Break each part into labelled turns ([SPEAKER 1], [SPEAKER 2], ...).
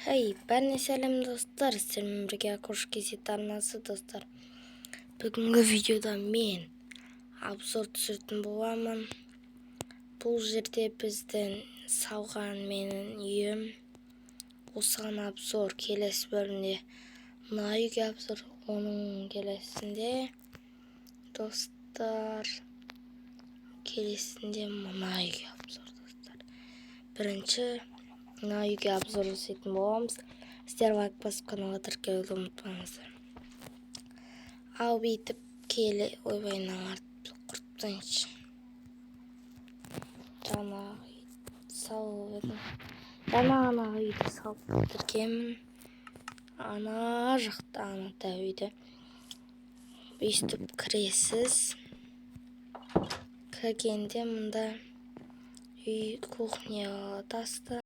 [SPEAKER 1] Хей, бәріне сәлем, достар! Сіздермен бірге Акош KZ арнасы, достар. Бүгінгі видеода мен обзор түсіретін боламын. Бұл жерде біздің салған менің үйім. Осыған обзор, келесі бөлімде мына үйге обзор, оның келесінде, достар, келесінде мына үйге обзор, достар. Бірінші мына үйге обзор жасайтын боламыз. Сіздер лайк басып, каналға тіркелуді ұмытпаңыздар. Ал бүйтіп келе, ойбай, мыналарды құртып тастайыншы. Жаңағы салып едім, жаңа ана үйді салып бітіргенмін. Ана жақта, ана дәу үйді. Өйстіп кіресіз. Кіргенде мында үй, кухня таста.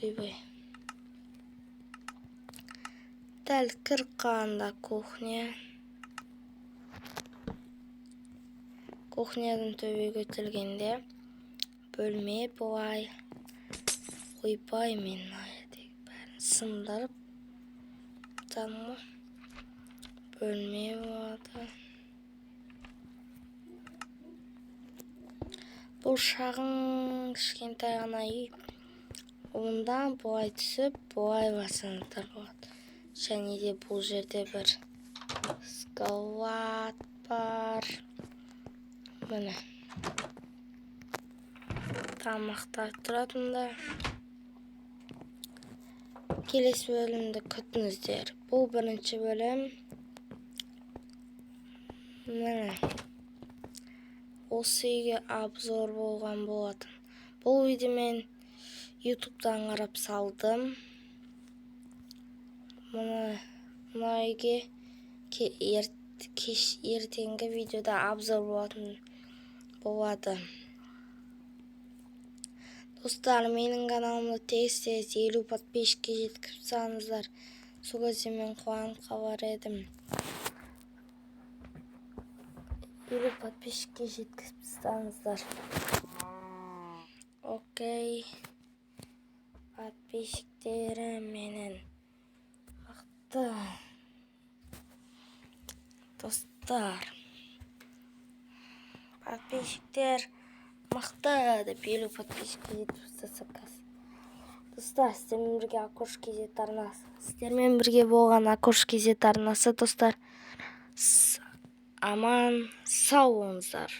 [SPEAKER 1] Ойбай, дәл кірқанда кухня. Кухнядан төбеге көтерілгенде бөлме былай. Ойбай, мен мына жердегі бәрін сындырып тастадым ғой. Бөлме болады. Бұл шағын, кішкентай ғана үй. Онда былай түсіп, былай барсаңыздар болады. Және де бұл жерде бір склад бар. Міне, тамақтар тұратында. Келесі бөлімді күтіңіздер. Бұл бірінші бөлім. Міне, осы үйге обзор болған болатын. Бұл үйді мен Ютубтан қарап салдым. Мына үйге кеш ертеңгі видеода обзор болатын болады. Достар, менің каналымды тез тез 50 подписчикке жеткізіп тастаңыздар. Сол кезде мен қуанып қалар едім. 50 подписчикке жеткізіп тастаңыздар. Окей, подписчиктерім менің мықты. Достар, подписчиктер мықты деп 50 подписчикке жетіп тастасақ қазір. Достар, сіздермен бірге Акош KZ арнасы. Сіздермен бірге болған Акош KZ арнасы, достар. Аман сау болыңыздар.